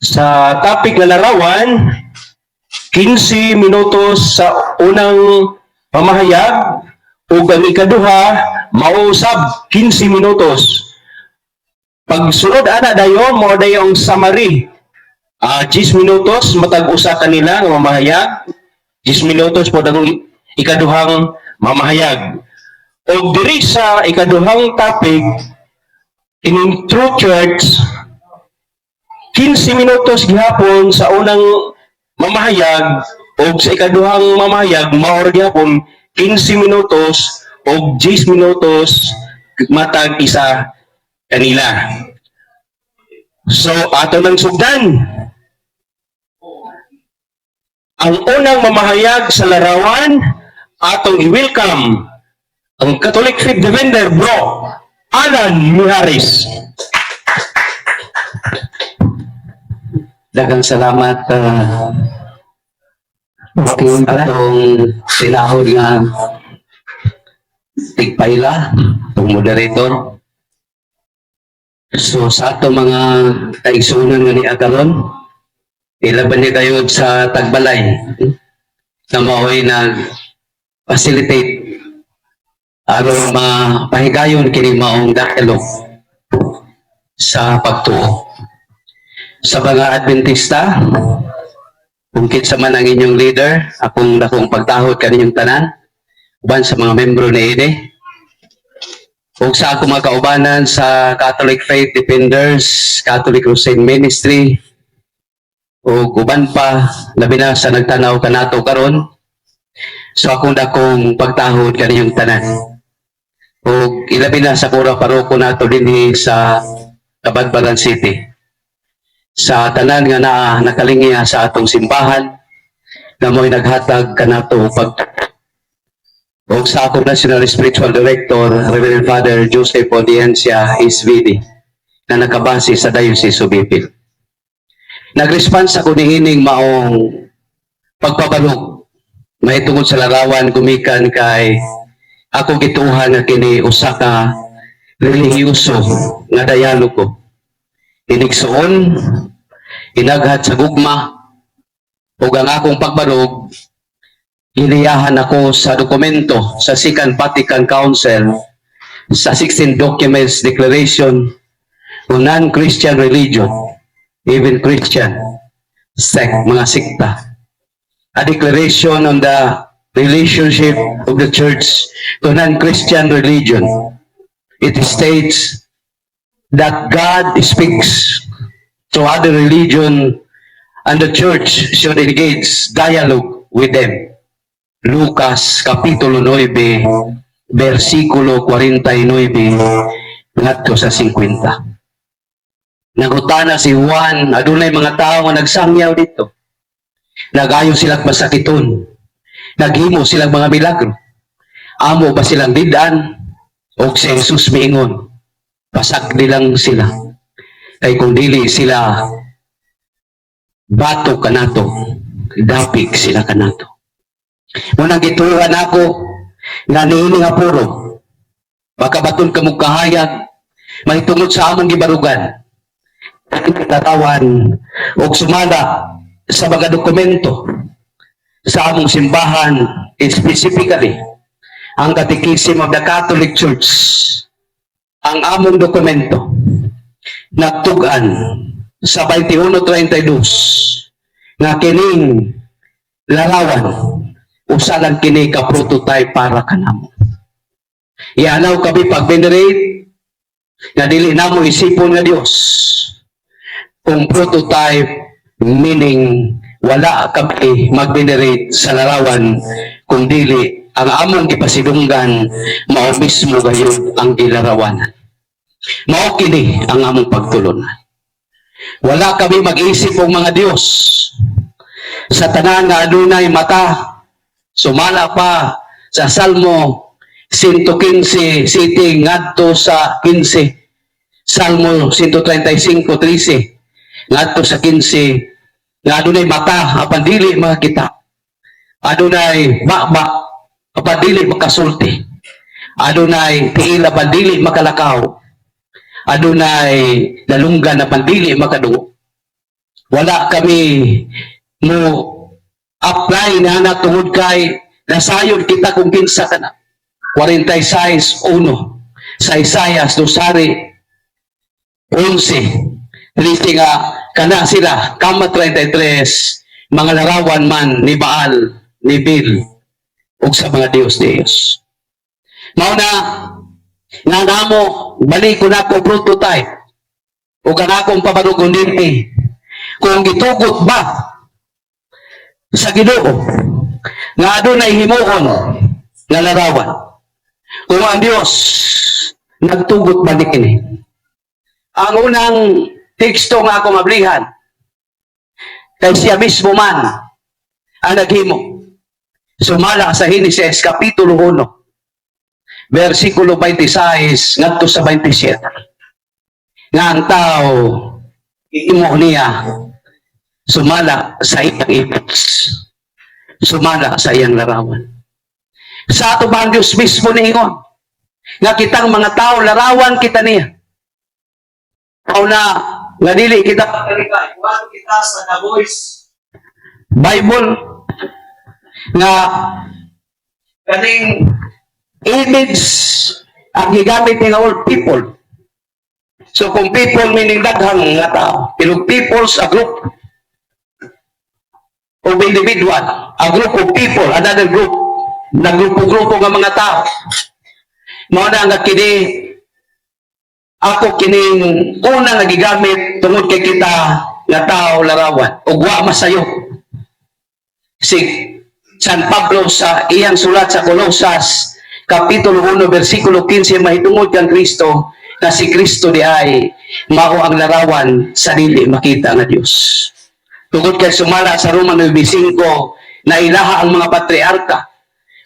Sa topic nga larawan, 15 minutos sa unang pamahayag ug ang ikaduha mausab 15 minutos. Pagsunod ana dayon, mao dayon ang summary. 10 minutos matag usa kanila nga mamahayag, 10 minutos pod ang ikaduhang mamahayag. Og diri sa ikaduhang topic in True Church, 15 minutos gihapon sa unang mamahayag ug sa ikaduhang mamahayag mao ra gihapon 15 minutos ug 10 minutos matag isa kanila. So ato nang sugdan. Ang unang mamahayag sa larawan, atong i-welcome ang Catholic Faith Defender, Bro Alan Miharis. Daghang salamat, okay, atong tinahod nga tigpaila, atong moderator. So sa ato mga kaigsuonan nga niya karon, ilaban niya kayo sa tagbalay na mao'y nag facilitate aron mapahigayon kini maong dialogue sa pagtuo. Sa mga Adventista, kung kinsa man ang inyong leader, akong dakong pagtahod kaninyong tanan, uban sa mga membro niini, ug sa akong mga kaubanan sa Catholic Faith Defenders, Catholic Crusade Ministry, ug uban pa, labi na sa nagtanaw kanato karon. So akong dakong pagtahod kaninyong tanan. Ug ilabi na sa kura paroko nato dinhi sa Cabadbaran City. Sa tanan nga naa nakalingya sa atong simbahan na mo'y naghatag kanato pag ug sa akong National Spiritual Director, Reverend Father Joseph Audiencia SVD, na nakabase sa Diocese of Ipil. Nag-response ako niining maong pagpabalog mahitungod sa larawan gumikan kay ako gituohan nga kini usa ka relihiyoso nga dialogo. Inigsuon, inaghat sa gugma, ug ang akong pagbarog giliyahan ako sa dokumento sa Second Vatican Council sa 16 Documents Declaration on Non-Christian Religion, even Christian sect, mga sekta. A declaration on the relationship of the Church to non-Christian religion. It states that God speaks to other religion and the Church should engage dialogue with them. Lucas Kapitulo 9, versikulo 49 ngadto sa 50. Nangutana si Juan, adunay mga tao nga nagsangyaw dito. Nagayo silang masakiton. Naghimo silang mga milagro. Amo ba silang did-an? O si Jesus miingon, pasagdi lang sila. Kay kung dili sila bato kanato, dapik sila kanato. Munang gituohan ako nga niini nga puro, makabaton kamog kahayag mahitungod sa among gibarugan katawan og sumala sa mga dokumento sa among simbahan, specifically ang Catechism of the Catholic Church. Ang among dokumento nagtug-an sa 2132 nga kining larawan usa lang kini ka prototype para kanamo. Ianaw kami pag-venerate nga dili namo isipon nga Dios. Kung prototype, meaning wala kami mag-venerate sa larawan kung dili ang among gipasidunggan mao mismo gayud ang gilarawanan. Mao kini ang among pagtulunan. Wala kami mag-isip og mga Dios. Sa tanan nga adunay mata, sumala pa sa Salmo 115, 7 ngadto sa 15, Salmo 135, 13 ngadto sa 15, nga adunay mata apan dili makakita, adunay baba apan dili makasulti, adunay tiil apan dili makalakaw, adunay dalunggan apan dili makadungog. Wala kami mo apply na na tungod kay nasayod kita kung kinsa ka na. 46:1 sa Isaias Dosari 11 Liti nga kana sila kama 33 mga larawan man ni Baal, ni Bil ug sa mga Diyos Diyos. Mao na nga namo balik ko nako prototype ug ang akong pabarugon dinhi kung gitugot ba sa Ginoo nga adunay himuon nga larawan, kung ang Dios nagtugot ba ni kini. Ang unang teksto nga akong ablihan kay siya mismo man ang naghimo, sumala sa Henesis kapitulo 1 versikulo 26 ngadto sa 27, nga ang tao himo niya sumala sa iyang image, sumala sa iyang larawan. Sa ato ba ang Diyos mismo niingon nga kitang mga tao larawan kita niya? Mao na nga dili kita pagkalikay. Kuha kita sa The Voice Bible nga kaning image ang gigamit ni all people. So kung people meaning daghang nga tao, pero peoples, a group of individual, a group of people, another group, na grupo-grupo nga mga tao. Mao na nga kini ako kining una nga gigamit tungod kay kita nga tao larawan ug wa masayo. Si San Pablo sa iyang sulat sa Colosas kapitulo 1 versikulo 15, mahitungod kang Kristo na si Kristo di ay mao ang larawan sa dili makita nga Dios. Tungod kay sumala sa Roma 9:5 na ilaha ang mga patriarka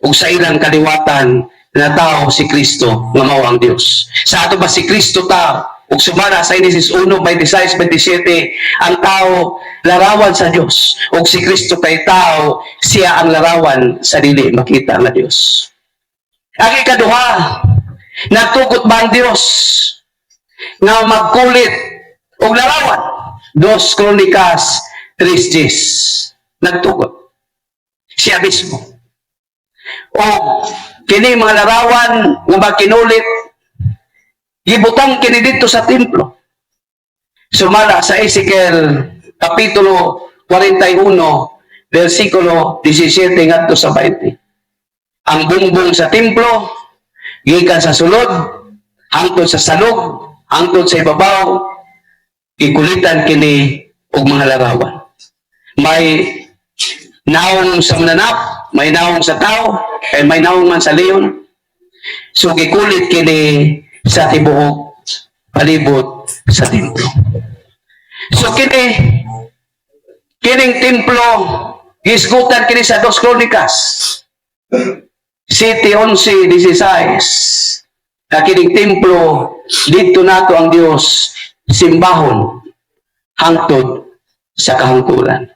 ug sa ilang kaliwatan na tao si Kristo nga mao ang Dios. Sa ato ba si Kristo tao ug sumala sa Genesis 1:26 27 ang tao larawan sa Dios ug si Kristo kay tao, siya ang larawan sa dili makita nga Dios. Ang ikaduha, nagtugot ba ang Dios nga magkulit og larawan? Dos Kronikas 3:10. Nagtugot. Siya mismo. O kini mga larawan nga makinulit, gibutang kini dito sa templo. Sumala sa Ezekiel kapitulo 41 versikulo 17 ngadto sa 20. Ang bungbong sa templo gikan sa sulod hangtod sa salog, hangtod sa ibabaw, gikulitan kini og mga larawan. May naong sa mananap, may naong sa tao, eh may naong man sa leon. So gikulit kini sa tibuok palibot sa templo. So kining templo gisgutan kini sa Dos Kronikas 7:11-16 na kining templo didto nato ang Dios simbahon hangtod sa kahangturan.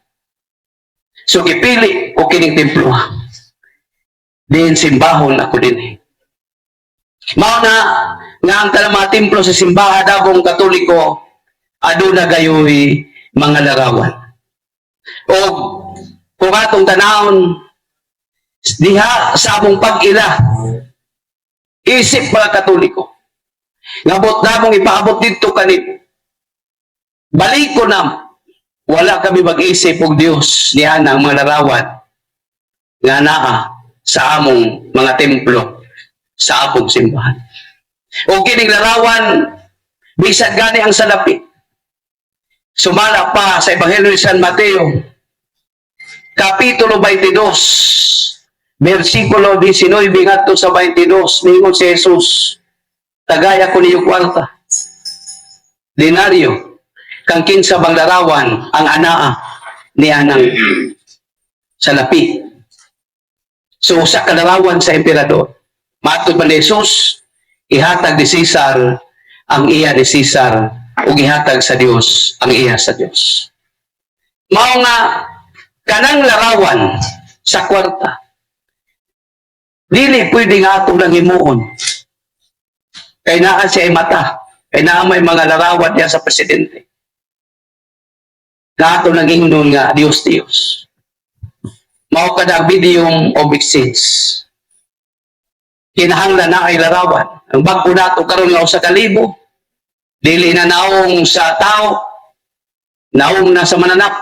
So gipili ko kining templo. Diin simbahon ako dinhi. Mao na nga ang tanang mga templo sa simbahan dabong Katoliko aduna gayoy mga larawan. O kung atong tanawon diha sa among pag-ila isip mga Katoliko, ngabot namong ipaabot didto kanit baliko na wala kami mag-isip og Dios niya ang mga larawan nga naa sa among mga templo, sa among simbahan. O kining larawan, bisan gani ang salapi. Sumala pa sa Ebanghelyo ni San Mateo, Kapitulo 22, versikulo 19 ngadto sa 22, ningon si Jesus, "Tagaya ko niyo kwarta. Denaryo, kang kinsa bang larawan ang anaa ni anang salapi?" So sa kalarawan sa emperador, matod pa ni Jesus, ihatag ni Caesar ang iya ni Caesar ug ihatag sa Dios ang iya sa Dios. Mao nga kanang larawan sa kwarta dili pwede nga atong lang himuon kay naa siya ay mata, kay naa may mga larawan diya sa presidente. Nga ato nag-ingnon nga Dios, Dios. Mao kada medium of exchange. Kinahanglan na ay larawan. Ang bag-o nato karon nga 1,000, dili na naong sa tao, naong na sa mananap.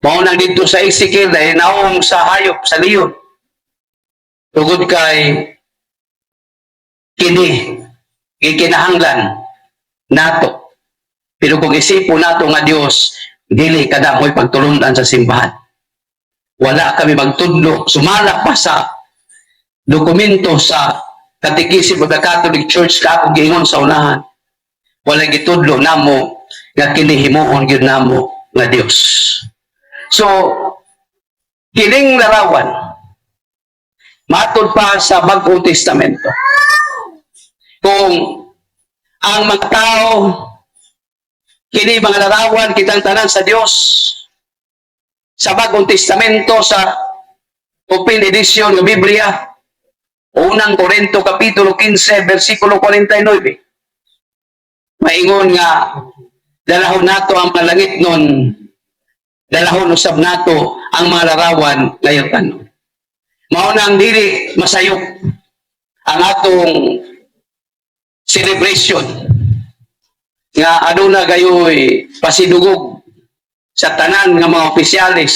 Mao nang dito sa Ezekiel dahil naong sa hayop, sa leon. Tugod kay kini gikinahanglan nato. Pero kung isipo nato nga Dios, dili kada mo'y pagtulundan sa simbahan. Wala kami magtudlo, sumala pa sa dokumento sa Catechism of the Catholic Church ka akong giingon sa unahan. Wala gitudlo namo nga kini himuon gyud namo nga Dios. So, kining larawan, matod pa sa Bagong Testamento, kung ang mga tao, kini mga larawan kitang tanan sa Dios, sa Bagong Testamento, sa Open Edition ng Biblia, Unang Korinto Kapitulo 15, versikulo 49. Maingon nga, dalahon nato ang mga langit nun, dalahon usab nato ang mga larawan ngayon kanon. Mao na ang dili masayop ang atong celebration nga aduna gayoy pasidugog sa tanan nga mga opisyales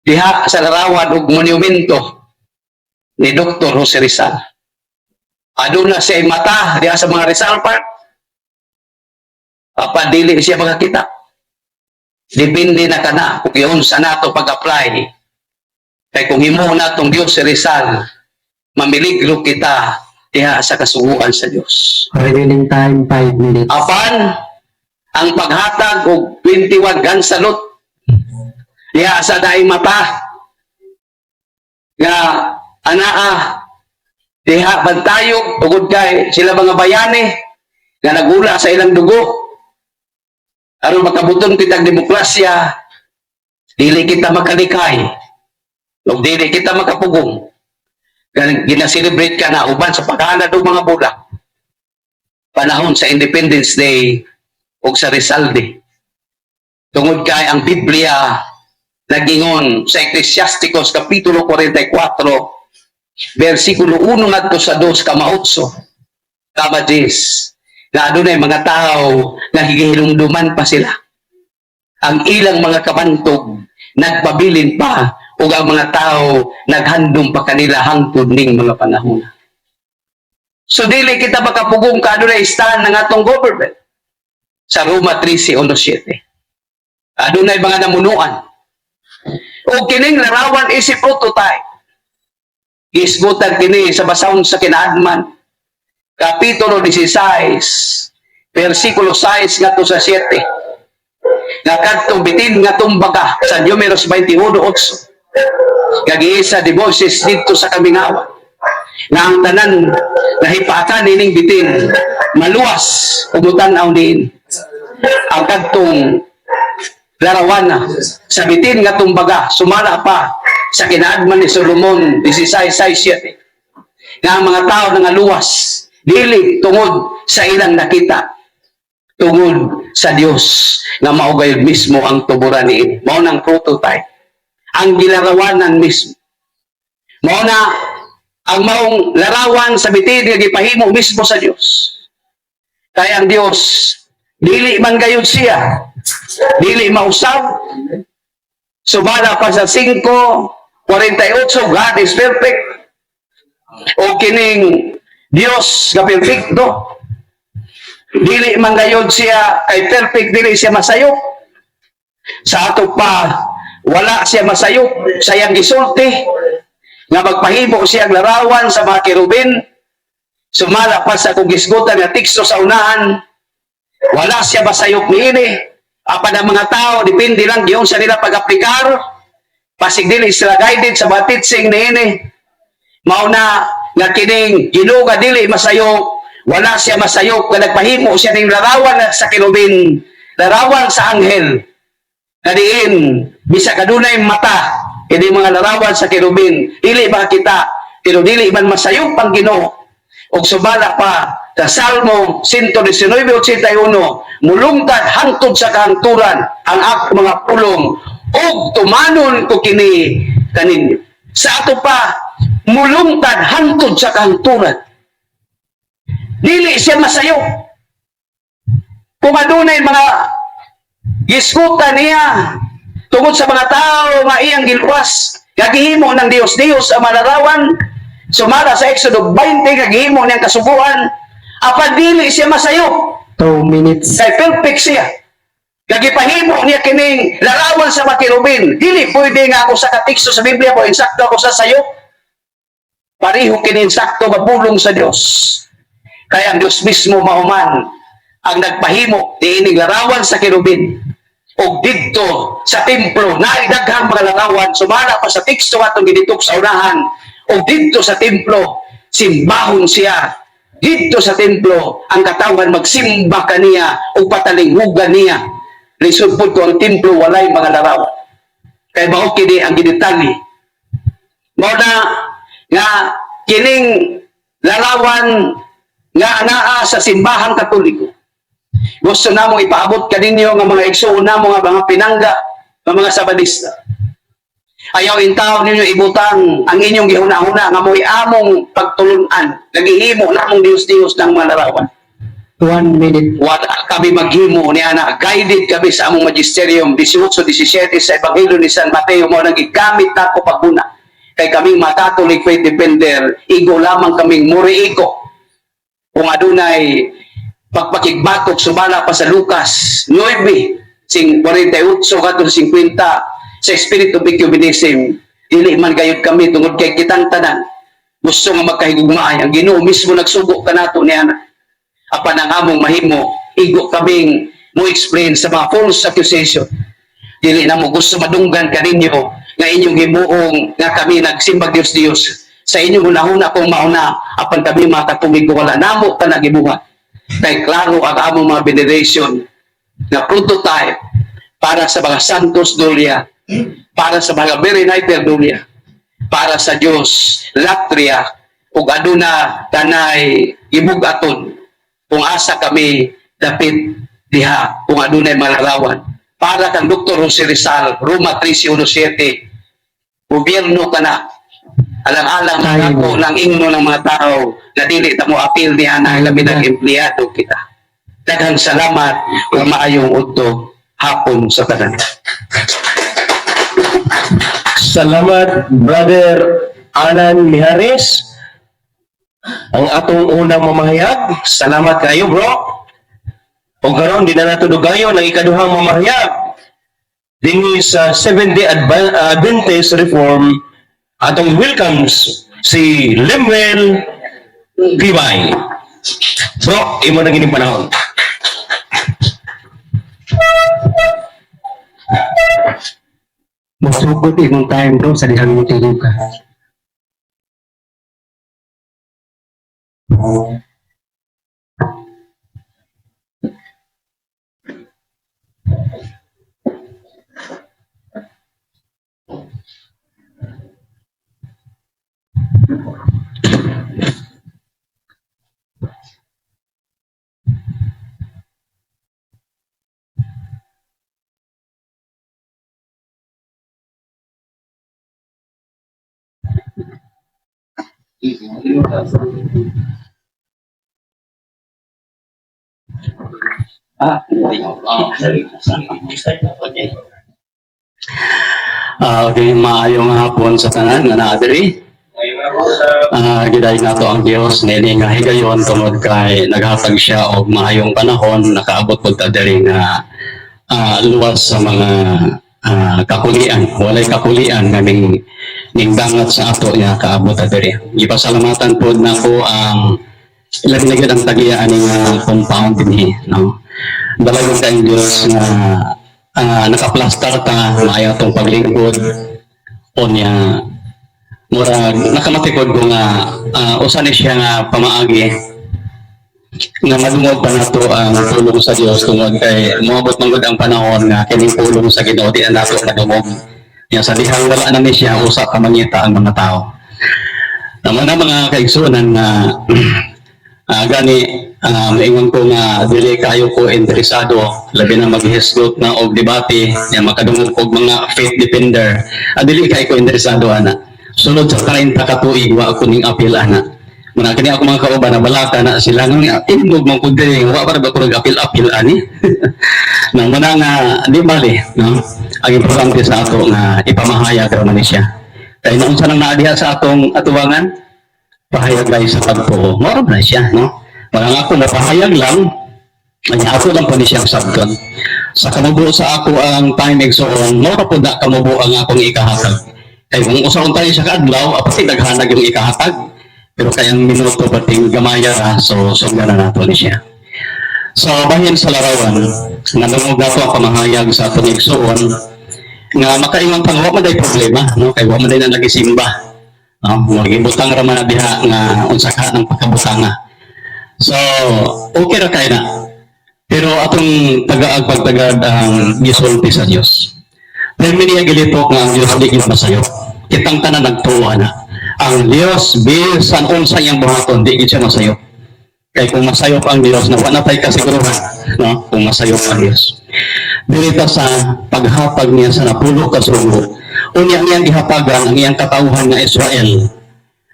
diha sa larawan ug monumento ni Dr. Jose Rizal. Aduna siya mata diha sa mga Rizal Park. Apan dili siya makakita. Depende na kana kung giunsa nato pag-apply. Kay kung himo natong Dios si Rizal, mamiligro kita diha sa kasuguan sa Dios. Remaining time, 5 minutes. Apan ang paghatag og 21 gun salute diha sa daing mata nga anaa diha bantayog, tugod kay sila mga bayani nga nagula sa ilang dugo aron makabuton kitang demokrasya, dili kita makalikay ug dili kita makapugong. Gina-celebrate ka na uban sa paghalad og mga bulak panahon sa Independence Day ug sa Rizal Day. Tungod kay ang Biblia nagingon sa Ecclesiasticus Kapitulo 44 versikulo 1 ngadto sa 2 kama 8 kama 10 nga adunay mga tao nga gihinumduman pa sila ang ilang mga kabantog, nagpabilin pa ug ang mga tao naghandom pa kanila hangtod ning mga panahon. So dili kita makapugong ka adunay stand ng atong government sa Roma 13:17. Adunay mga namunuan. O kining larawan isip prototype. Gisgutan kini sa basahon sa Kinaadman. Kapitulo 16, versikulo 6 ngadto sa 7. Nga kadtong bitin nga tumbaga sa Numeros 21:8. Kagiisa di Moises didto sa kamingawan nga ang tanan nahipakan nining bitin maluwas ug mutan-aw niin. Ang kadtong larawan sa bitin nga tumbaga sumala pa sa Kinaadman ni Solomon 16:6-7 nga ang mga tao nangaluwas dili tungod sa ilang nakita, tungod sa Dios nga mao gayud mismo ang tuburan niini. Mao nang prototype ang gilarawanan mismo. Mao na ang maong larawan sa bitin nga gipahimo mismo sa Dios. Kaya ang Dios dili man gayud siya dili mausab. Sumala pa sa 5:48, God is perfect. O kining Dios nga perfecto, dili man gayud siya, kay perfect dili siya masayop. Sa ato pa wala siya masayop sa iyang gisulti nga magpahimo siya ang larawan sa mga kerubin. Sumala pa sa kung gisgutan nga teksto sa unahan, wala siya masayop niini. Apan ang mga tao, depende lang giyon sa nila pag-aplikar, pasig dili sila guided sa mga teaching niini. Mao na nga kining Ginoo nga dili masayop, wala siya masayop nga nagpahimo siya ning larawan sa kerubin, larawan sa anghel nga diin bisa kadunay mata. Kini mga larawan sa kerubin dili ba kita, pero dili man masayop ang Ginoo. Ug sumala pa Sa Salmo 119:81, "Mulungtad hangtod sa kahangturan ang akong mga pulong ug tumanon ko kini kaninyo." Sa ato pa, mulungtad hangtod sa kahangturan. Dili siya masayo. Kung adunay mga giskutan niya tungod sa mga tao nga iyang giluwas, nga gihimo ng Dios-Dios ang malarawan, sumala sa Exodo 20, nga gihimo niyang kasuguan, apan dili siya masayo. 2 minutes. Kay perfect siya. Nga gipahimo niya kining larawan sa mga kerubin. Dili pwede nga ako sa kateksto sa Biblia ko insakto ako sa sayo. Pareho kini insakto nga pulong sa Dios. Kaya ang Dios mismo mauman ang nagpahimo niining larawan sa kerubin. Og didto sa templo naay daghang mga larawan, sumala pa sa teksto atong ginituk sa unahan. Og didto sa templo simbahon siya. Didto sa templo ang katawhan magsimba kaniya ug patalinghugan niya. Lisod pud ko ang templo walay mga larawan. Kay mao kini ang gidetalye. Mao na nga kining larawan nga anaa sa Simbahang Katoliko. Gusto namo ipaabot kaninyo nga mga igsuon namo nga mga pinangga, nga mga Sabadista. Ayaw intaw ninyo ibutang ang inyong gihuna-huna nga mo'y among pagtulunan, nagihimo namong Dios-Dios ng mga larawan. 1 minute. Wala kami maghimo ni ana, guided kami sa among magisterium 18:17 sa Ebanghelyo ni San Mateo, mao nang gigamit nako pagguna. Kay kaming mga Catholic faith defender, igo lamang kaming muriiko kung adunay pagpakigbatok sumala pa sa Lucas 9 sing 48 kadto 50 sa spirit of ecumenism. Dili man gayud kami, tungod kay kitang tanan gusto nga magkahigugmaay. Ang Ginoo mismo nagsugo kanato niya. Apan ang among mahimo, igo kaming mo explain sa mga false accusation. Dili na mo gusto madunggan kaninyo nga inyong himuong nga kami nagsimbag Dios Dios sa inyong hunahuna kung mauna. Apan kami mga Katoliko, wala namo ka nagibuhat, kay klaro ang among mga veneration na prototype para sa mga Santos Dulia, para sa mga Mary Dulia, para sa Diyos Latria, ug aduna tanay gibug-aton kung asa kami dapit diha kung adunay malarawan. Para kang Dr. Jose Rizal, Roma 13:17, gobyerno ka na alang-alang Tayo. ako ng ingno ng mga tao na dili ta mo apil ni ana, labi Tayo. nag empleyado kita. Daghang salamat ug maayong udto hapon sa tanan. Salamat, Brother Alan Mijares. Ang atong unang mamahayag. Salamat kayo, bro. O karon di na nato dugayon ang ikaduhang mamahayag. Dinhi sa Seventh-day Adventist Reform, atong welcomes si Lemuel Pibay. Bro, imo na gining panahon. Musugod imong time, bro, sa dihang mo tingog ka. Ah, okay, maayong hapon sa tanan nga naa diri. Giday nato ang Dios niini nga higayon tungod kay naghatag siya og maayong panahon, nakaabot pud ta diri nga luwas sa mga kakulian. Walay kakulian nga ning bangat sa ato nga kaabot ta diri. Gipasalamatan pod nako ang labi na gyud ang tagiya ani nga compound dinhi, no. Dalagon kayong Dios nga nakaplastar ta, maayo atong paglingkod unya murag nakamatikod ko nga usa ni siya nga pamaagi nga madungog pa nato ang pulong sa Dios, tungod kay moabot man gud ang panahon nga kining pulong sa Ginoo di na nato madungog. Nya sa dihang wala na ni siya, usa ka mangita ang mga tao. Tama na, mga kaigsuonan, nga Gani, maingon ko nga dili kayo ko interesado, labi na maghisgot na og debate ya makadungog og mga faith defender. Dili kayo ko interesado ana. Sulod sa 30 ka tuig, wa ako ning apil ana. Muna kini ako mga kauban na balaka na sila nga tindog man ko diri, wa pa ba ko nag-apil-apil ani. Na muna nga di bali, no? Ang importante sa ato nga ipamahayag ra man ni siya. Kay naunsa nang naa diha sa atong atubangan, pahayag lang sa pagtuo. Mao na siya, no? Parang ako napahayag lang, ay ako lang pa ni siyang sabton. Sa kamubo sa ako ang time, igsoon, mao ra pud na kamubo ang akong ikahatag. Kay kung usaon tayo sa kaadlaw, apati naghanag yung ikahatag. Pero kay ang minuto pating gamaya ra, so sugdan na nato ni siya. So, bahin sa larawan, nadungog nato ang pamahayag sa atong igsoon, nga makaingon pang wa man day problema, no? Kay wa man day na nagisimba. No? Magibutang ra man na diha nga unsa ka ng pagkabutanga. So, okay ra kay na. Pero atong tagaag pagtagad ang gisulti sa Dios. Pero niya gilitok nga ang Dios di gyud masayop. Kitang tanan nagtuo na. Ang Dios, bisan unsa iyang buhaton, di gyud siya masayop. Kay kung masayop ang Dios, na wala tay kasiguruhan, no? Kung masayop ang Dios. Diri ta sa paghatag niya sa 10 ka sugo. Unya iyang gihatagan ang iyang katawhan nga Israel.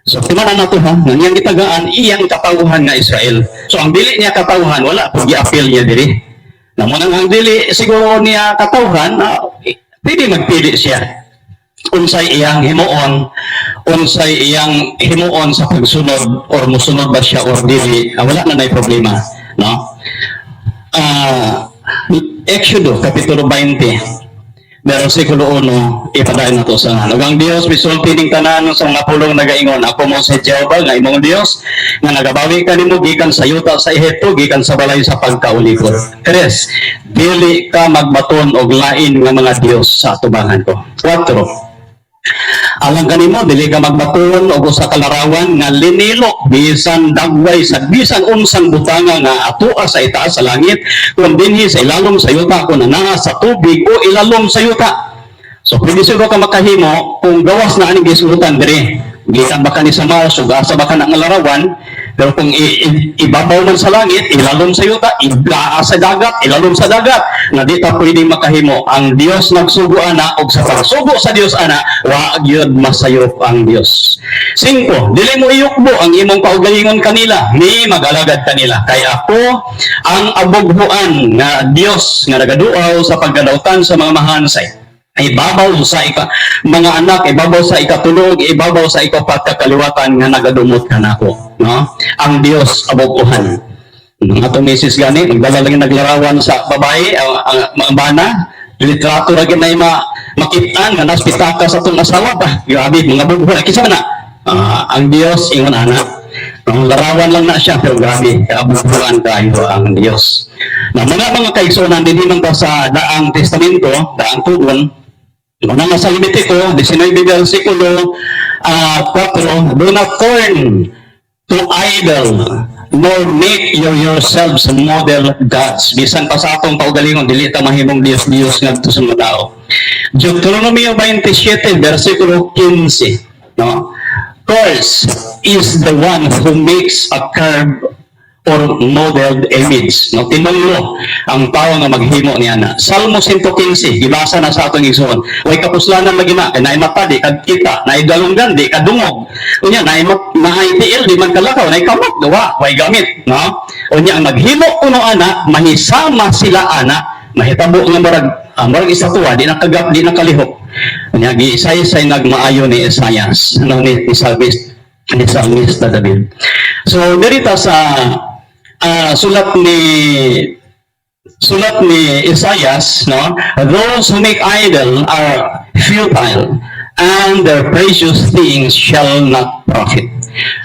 So, timan na to ha, nga iyang gitagaan iyang katawhan nga Israel. So, ang dili niya katawhan, wala po giapil niya diri. Namo nang ang dili siguro niya katawhan, na, pwede magpili siya unsay iyang himuon, unsay iyang himuon sa pagsunod or musunod ba siya or dili, wala na nay problema, no? Exodo kapitulo 20 versikulo 1, ipadayon na to sa Ug ang Dios misulti ning tanan sa mga pulong nagaingon, "Ako mo si Jehova nga imong Dios nga nagabawi kanimo gikan sa yuta sa Ehipto, gikan sa balay sa pagkaulipon." Tres, dili ka magbaton og lain nga mga dios sa atubangan ko. Cuatro, alang kanimo, dili ka magbaton og usa ka larawan nga linilo, bisan dagway sa bisan unsang butanga nga atoa sa itaas sa langit, kun dinhi sa ilalom sa yuta, kun anaa sa tubig o ilalom sa yuta. So pwede siguro ka makahimo kung gawas na aning gisuotan diri. Gikan ba ka ni sa Mars ug asa ba ka na nga larawan, pero kung ibabaw man sa langit, ilalom sa yuta, ilaa sa dagat, ilalom sa dagat, nga di ta pwede makahimo. Ang Dios nagsugo ana, ug sa pagsugo sa Dios ana, wa gyud masayop ang Dios. Singko, dili mo iyukbo ang imong kaugalingon kanila, ni mag-alagad kanila. Kay ako ang abughuan nga Dios nga nagaduaw sa pagkadawtan sa mga mahansay ibabaw sa ika mga anak, ibabaw sa ikatulog, ibabaw sa ikapat kakaliwatan nga nagadumot kanako, no? Ang Dios abughuan. Mga atong misis gani magdala lang yung naglarawan sa babae, ang mga bana, litrato ra gyud na makitaan nga nas pitaka sa atong asawa ba. Grabe mga bughuan, kinsa man na? Ang Dios ingon ana. Ang larawan lang na siya, pero grabe kaabughuan kayo ang Dios. Na mga kaigsuonan, dinhi man ta sa Daang Testamento, Daang Tugon. Una nga sa Levitico, 19 versikulo 4, "Do not turn to idol, nor make yourselves model gods." Bisan pa sa atong kaugalingon, dili ta mahimong Diyos-Diyos ngadto sa mga tao. Deuteronomio 27, versikulo 15. No? "Curse is the one who makes a carved or modeled image." No, tinunglo ang tao nga maghimo niya na. Salmo 115, gibasa na sa atong igsoon. Way kapuslanan lagi na, kay naay mata di kad kita, naay dalunggan di kadungog. Unya naay naay tiil di man kalakaw, naay kamot gawa, way gamit, no? Unya ang maghimo kuno ana, mahisama sila ana, mahitabo nga murag estatwa, di na kagap, di na kalihok. Unya giisay-say nagmaayo ni Isaias, no, ni Psalmista David. So dirita sa sulat ni Isaias, no, "Those who make idol are futile and their precious things shall not profit."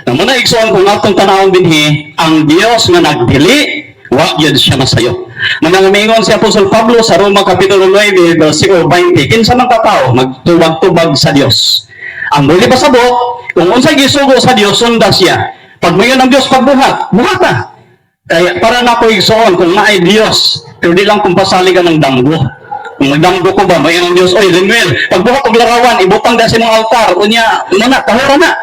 Na muna, igsoon, kung atong tanawon dinhi, ang Dios nga nagdili, wa gyud siya masayop. Manang mingon si Apostol Pablo sa Roma kapitulo 9 versikulo 20, kinsa man ka tawo magtubag-tubag sa Dios? Ang dili pasabot, kung unsay gisugo sa Dios, sunda siya. Pag mayon ang Dios pagbuhat, buhat na. Kaya para na ko, igsoon, kung naay Dios, pero di lang kung pasaligan ng damgo. Kung magdamgo ko ba, mayon ang Dios, "Oy, Lemuel, pagbuhat og larawan, ibutang da sa imong altar, unya, muna, tahura na."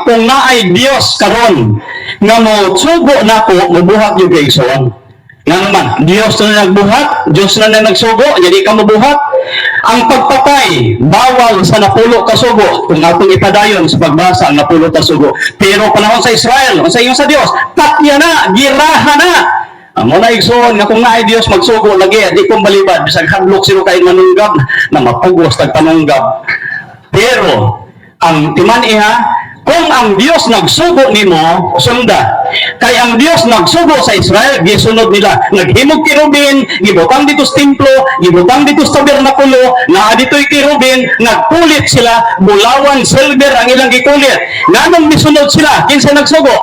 Kung naay Dios karon nga mo sugo nako, mobuhat gyud kay, igsoon. Nga naman, Dios na nagbuhat, Dios na nagsugo, jadi ka mobuhat. Ang pagpatay, bawal sa 10 ka sugo, kung atong ipadayon sa pagbasa ang 10 ka sugo. Pero panahon sa Israel, sa ingon sa Dios, patya na, giraha na. Amo na, igsoon, nga kung naay Dios magsugo lagi, di ko balibad, bisag hadlok sino kay manunggab, na mapugos tag panunggab. Pero, ang timan iha, kung ang Dios nagsugo nimo, sunda. Kay ang Dios nagsugo sa Israel, gisunod nila. Naghimog kerubin, gibutang dito sa templo, gibutang dito sa tabernakulo, naa dito'y kerubin, nagpulit sila, bulawan, silver ang ilang gikulit. Nganong misunod sila? Kinsa nagsugo?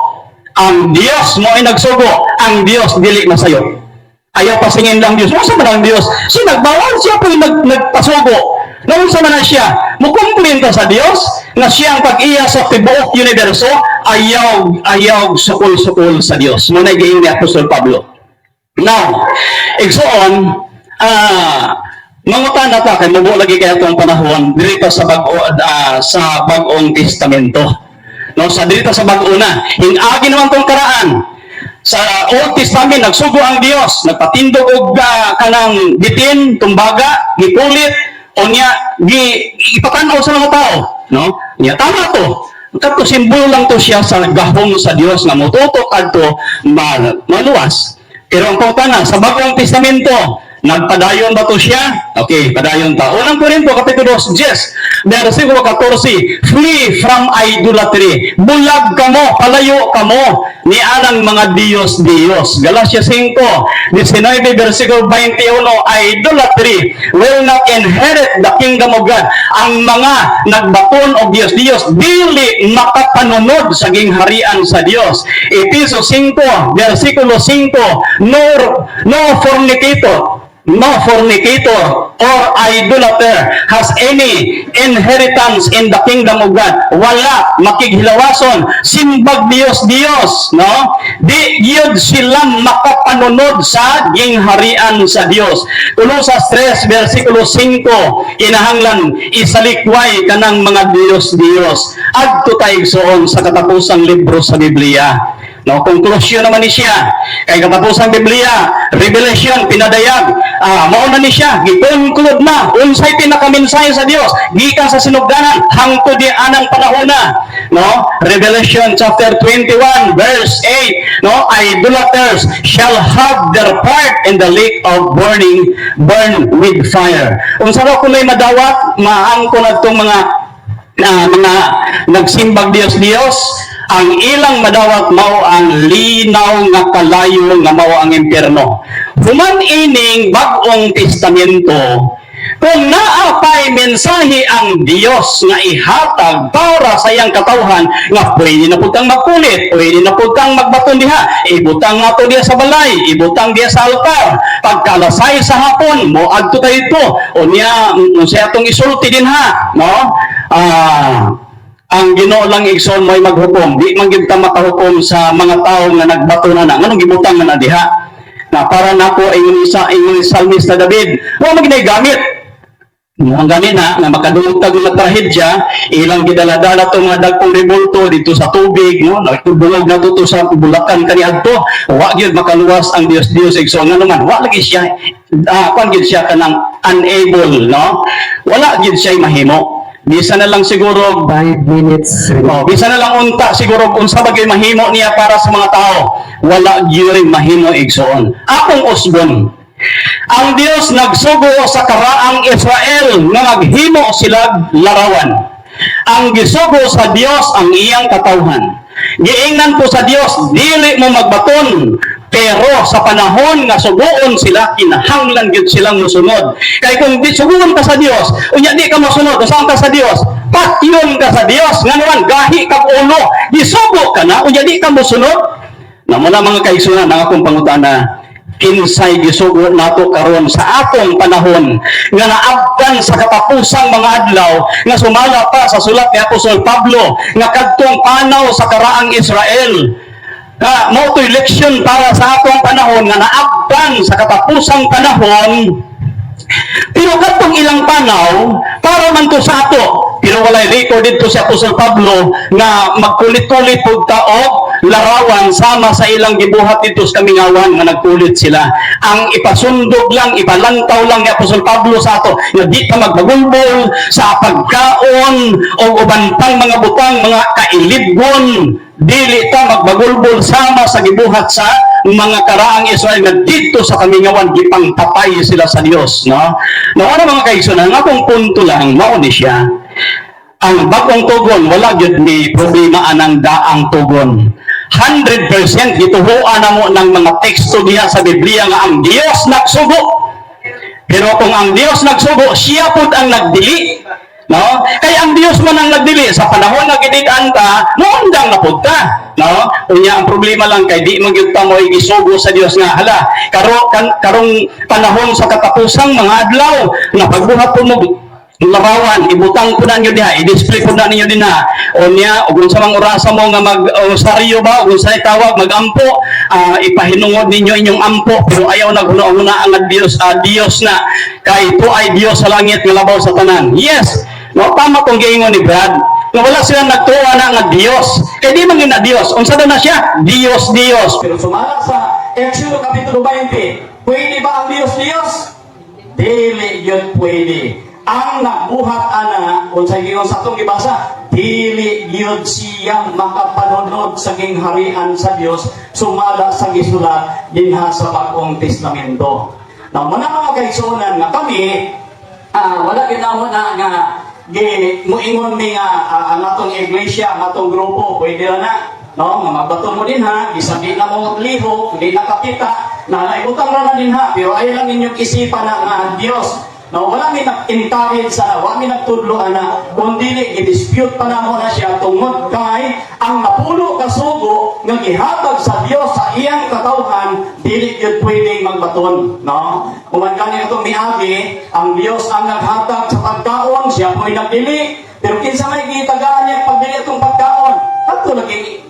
Ang Dios mo ay nagsugo. Ang Dios dili masayo. Ayaw pasingin lang Diyos. Unsa man ang Diyos? Si nagbawal siya po yung nagpasugo. Naunsa man na siya? Mukomplain ka sa Diyos nga siya ang pag-iya sa tibuok universo, ayaw ayaw sukol-sukol sa Diyos. Mo na giingon ni Apostol Pablo. Now, igsoon, mangutana ta kay mubo lagi kay atong panahon diri pa sa bag-o, sa Bag-ong Testamento. No, sa diri pa sa bag-o na. Hingagi naman tong karaan. Sa Old Testament nagsugo ang Dios, nagpatindog og kanang bitin, tumbaga, gikulit, unya gi ipatan-aw sa mga tao, no? Nya tama to. Kadto simbolo lang to siya sa gahom sa Dios nga motutok kadto maluwas. Pero ang pangutana sa Bagong Testamento, nagpadayon ba to siya? Okay, padayon ta. Unang Korinto kapitulo 2, versikulo 14, "Flee from idolatry." Bulag kamo, palayo kamo ni anang mga Diyos-Diyos. Galatia 5, 19, versikulo 21, "Idolatry will not inherit the kingdom of God." Ang mga nagbaton og Diyos-Diyos dili makapanunod sa gingharian sa Dios. Efeso 5, versikulo 5, "Nor no fornicator or idolater has any inheritance in the kingdom of God." Wala makighilawason, simbag Dios Dios, no? Di gyud sila makapanunod sa gingharian sa Dios. Colosas 3 versikulo 5, kinahanglan isalikway kanang mga Dios Dios. Adto ta, igsoon, sa katapusang libro sa Biblia. No, konklusyon naman ni siya. Kay katapusang Biblia, Revelation, pinadayag. Mao na ni siya, gi-conclude na unsay pinakamensahe sa Dios gikan sa sinugdanan hangtod di anang panahona. No? Revelation chapter 21 verse 8, no, "Idolaters shall have their part in the lake of burning burn with fire." Unsa raw kuno'y madawat maangko nadtong mga nagsimbag Dios Dios? Ang ilang madawat mao ang linaw nga kalayo nga mao ang impyerno. Human ining Bag-ong Testamento, kung naa pa'y mensahe ang Dios nga ihatag para sa iyang katawhan nga pwede na pud kang magkulit, pwede na pud kang magbaton diha, ibutang nato diha sa balay, ibutang diha sa altar. Pagka alas 6 sa hapon, mo adto tayo ito. Unya, unsay atong isulti dinha, no? Ang Ginoo lang, igsoon, mo'y maghukom. Di man gyud ta makahukom sa mga tao nga nagbato na na. Nganong gibutang na na diha? Na para nako ingon isa ingon ni Salmista David, wa man ginay gamit. Ang gani na nga makadungog tag mga trahedya, ilang gidala-dala tong mga dagkong rebulto dito sa tubig, no? Nagtubungog na to sa bulakan kaniadto. Wa gyud makaluwas ang Dios Dios, igsoon, nga naman wa lagi siya, kwan gyud siya kanang unable, no? Wala gyud siya mahimo. Bisa na lang siguro 5 minutes. Oh, bisa na lang unta siguro unsa ba gyud mahimo niya para sa mga tao. Wala gyud mahimo, igsoon. Akong usbon, ang Dios nagsugo sa karaang Israel nga maghimo sila larawan. Ang gisugo sa Dios ang iyang katawhan. Giingnan po sa Dios, dili mo magbaton. Pero sa panahon nga suguon sila, kinahanglan gyud silang mosunod. Kay kung di suguon ka sa Dios, unya di ka mosunod, usahan ka sa Dios, patyon ka sa Dios. Nga naman, gahi kag ulo, gisugo ka na, unya di ka mosunod. Na muna, mga kaigsunan, ang akong pangutana, kinsay gisugo nato karon sa atong panahon nga naabtan sa katapusang mga adlaw nga sumala pa sa sulat ni Apostol Pablo nga kadtong panaw sa karaang Israel? Mao to'y leksyon para sa atong panahon nga naabtan sa katapusang panahon. Pero kadtong ilang panaw, para man to sa ato. Pero walay record dito si Apostol Pablo nga magkulit-kulit pud ta og larawan sama sa ilang gibuhat dito sa kamingawan nga nagkulit sila. Ang ipasundog lang, ipalantaw lang ni Apostol Pablo sa ato nga di ta magbagulbol sa pagkaon o uban pang mga butang, mga kailibgon, dili ta magbagulbol sama sa gibuhat sa mga karaang Israel nga dito sa kamingawan gipangpatay sila sa Dios, no? No, ano mga kaigsunan, ang akong punto lang mao ni siya, ang bagong tugon, wala gyud ni problema anang daang tugon. 100% gituhuan na mo ng mga teksto diha sa Biblia nga ang Dios nagsugo. Pero kung ang Dios nagsugo, siya pud ang nagdili. No? Kaya ang Dios man ang nagdili sa panahon nga gidid-an ta, moundang na pud ta. No? Unya ang problema lang kay di man gyud ta mo gisugo sa Dios nga hala karong panahon sa katapusang mga adlaw na pagbuhat po mo larawan, ibutang ko na ninyo diha, i-display ko na ninyo dinha. Unya ug unsa mang orasa mo nga mag osaryo ba, ug unsay tawag magampo, ipahinungod ninyo inyong ampo, pero ayaw naghuna-huna ang Dios, Dios na kay ito ay Dios sa langit nga labaw sa tanan. Yes, no, tama tong giingon ni Brad nga wala sila nagtuwa na nga Dios kay di man gyud na Dios. Unsa daw na siya? Dios, Dios. Pero sumala sa Exodo Kapitulo 20, pwede ba ang Diyos Diyos? Dili yun pwede. Ang nagbuhat ana, kung sa giyon sa atong gibasa, dili yun siya makapanunod sa gingharian sa Dios sumala sa gisulat dinha sa Bagong Testamento. Now, muna mga kaigsuonan nga kami, wala gid namo na nga gi muingon mi nga ang atong iglesia, ang atong grupo, pwede ra na. No, nga magbaton mo din ha, bisan di na mo liho, di na kakita, na naibutang ra na din ha, pero ay lang inyong isipan na nga ang Dios. No, wala mi nag-encourage sa, wala mi nagtudlo ana, kundi gi-dispute pa namo na siya tungod kay ang napulo ka sugo nga gihatag sa Dios sa iyang katawhan, dili gyud pwedeng magbaton, no? Human gani atong miagi, ang Dios ang naghatag sa pagkaon, siya mo'y nagdili, pero kinsa may gitagaan niya pagdili atong pagkaon, kadto lagi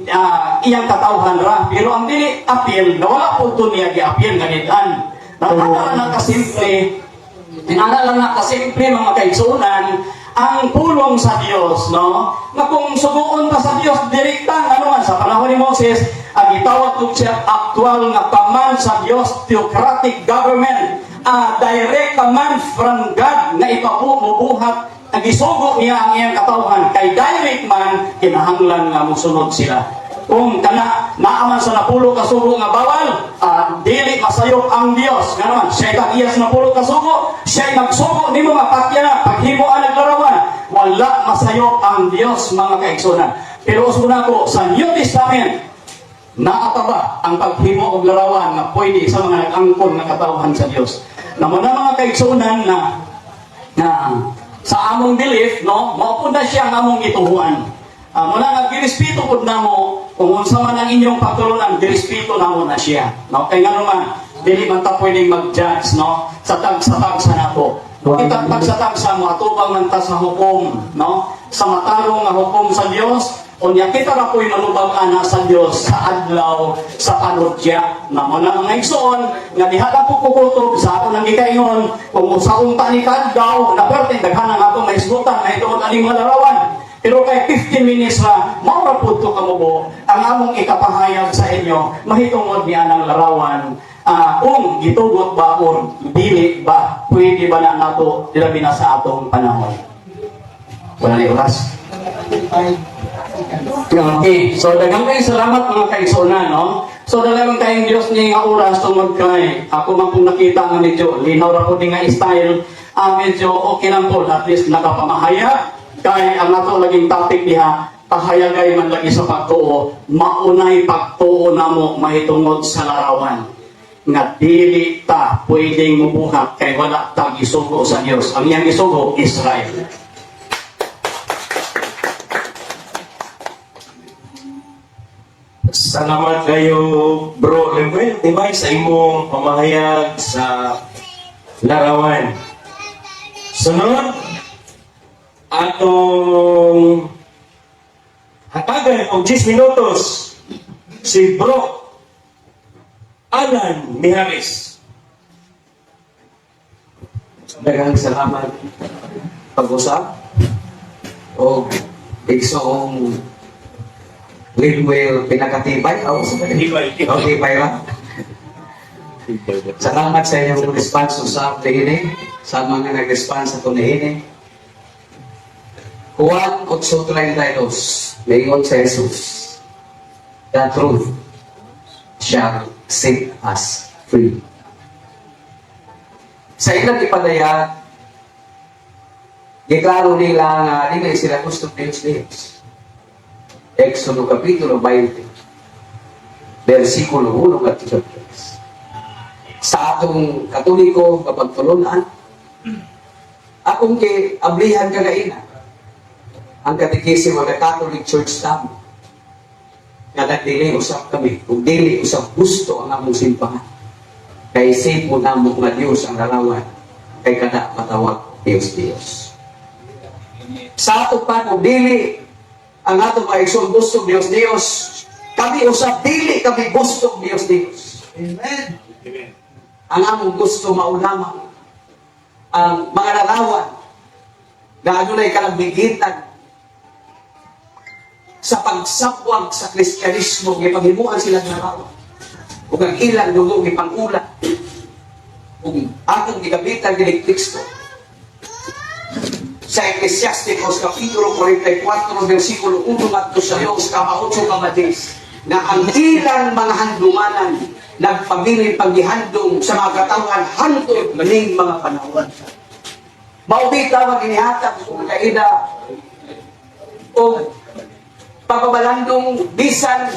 iyang katawhan ra, pero ang dili apil, nawala po to niya giapil nga nid-an. Ana na kasimple. Inara lang na kasimple mga kaigsunan ang pulong sa Dios, no? Nga kung suguon pa sa Dios direkta, ano man sa panahon ni Moses, ang gitawag ko siya aktual nga command sa Dios, theocratic government, direct command from God nga ipabuhat ang gisugo niya ang iyang katawhan kay direct man kinahanglan nga mosunod sila. Kung kana naaman sa napulo ka sugo nga bawal, dili masayop ang Dios. Nga naman, siya tag-iya sa napulo ka sugo, siya nagsugo nimo nga patya na paghimo ang naglarawan, wala masayop ang Dios mga kaigsunan. Pero usbon nako sa New Testament, naa pa ba ang paghimo og larawan nga pwede sa mga nag-angkon nga katawhan sa Dios? Namo na mga kaigsunan na na sa among belief, no, mao pud na siya ang among gituhuan. Muna nga girespeto pud namo kung unsa man ang inyong pagtulunan, girespeto namo na siya. No, kay ngano man dili man ta pwedeng mag-judge, no, sa tagsa-tagsa nato. Kita tagsa-tagsa mo atubang man ta sa hukom, no, sa matarong nga hukom sa Dios. Unya kita ra po'y manubag ana sa Dios sa adlaw sa panudya. Na mo na mga igsoon nga diha lang po kukutob sa ako nang gikaingon kung usaon ta ni kadlaw na perti daghan ang atong mahisgutan mahitungod aning mga larawan. Pero kay 15 minutes ra, mao ra pud to kamubo ang among ikapahayag sa inyo mahitungod niya ng larawan. Kung gitugot ba or dili ba, pwede ba na nato labi na sa atong panahon. Wala ni oras. Okay, so daghang kayong salamat mga kaigsuonan, no? So daghang kayong Dios ni nga oras tungod kay ako man pong nakita nga medyo linaw ra po ni nga style, medyo okay lang po, at least nakapamahayag kay ang ato laging topic diha pahayagay man lagi sa pagtuo, maunay pagtuo namo mahitungod sa larawan nga dili ta pwedeng mubuhat kay wala ta gisugo sa Dios. Ang iyang gisugo Israel. Salamat kayo, bro Lemuel Tibay, sa imong pamahayag sa larawan. Sunod, atong hatagan og 10 minutos si bro Alan Mijares. Daghang salamat pag-usap. O igsoong Wilwell pinakatibay. Oh, tibay. Oh, tibay ra. Salamat sa inyong response sa ini, sa mga nag-response sa tunihini. Juan 8:32, Mayon sa Jesus, "The truth shall set us free." Sa ilang ipadayag, giklaro nila nga dili sila gusto Diyos Diyos. Exodo Kapitulo 20, versikulo 1 at 3. Sa atong Katoliko kapag tulunan, akong kay ablihan kagaina, ang katikisimo ng Catholic Church tamo, nga nagdili usap kami, kung dili usap gusto ang among simbahan. Kay mo namo nga Diyos ang larawan, kay kada matawag Diyos Diyos. Sa ato pa, kung dili ang atong mga igsoon gusto Diyos Diyos, kami usap dili kami gusto Diyos Diyos. Amen. Ang among gusto mao lamang ang mga larawan na adunay kalambigitan sa pagsapwag sa Kristyanismo, gipanghimuan sila ng larawan. Ug ang ilang dugo gipangula. Ug akong gigabitan gining teksto sa Ecclesiasticus Kapitulo 44 versikulo 1 ngadto sa 2 kama 8 kama 10 na ang ilang mga handumanan nagpabilin paggihandom sa mga katawhan hantod maning mga panahon. Mao bitaw ang inihatag kung kaida o pagbabalandong bisan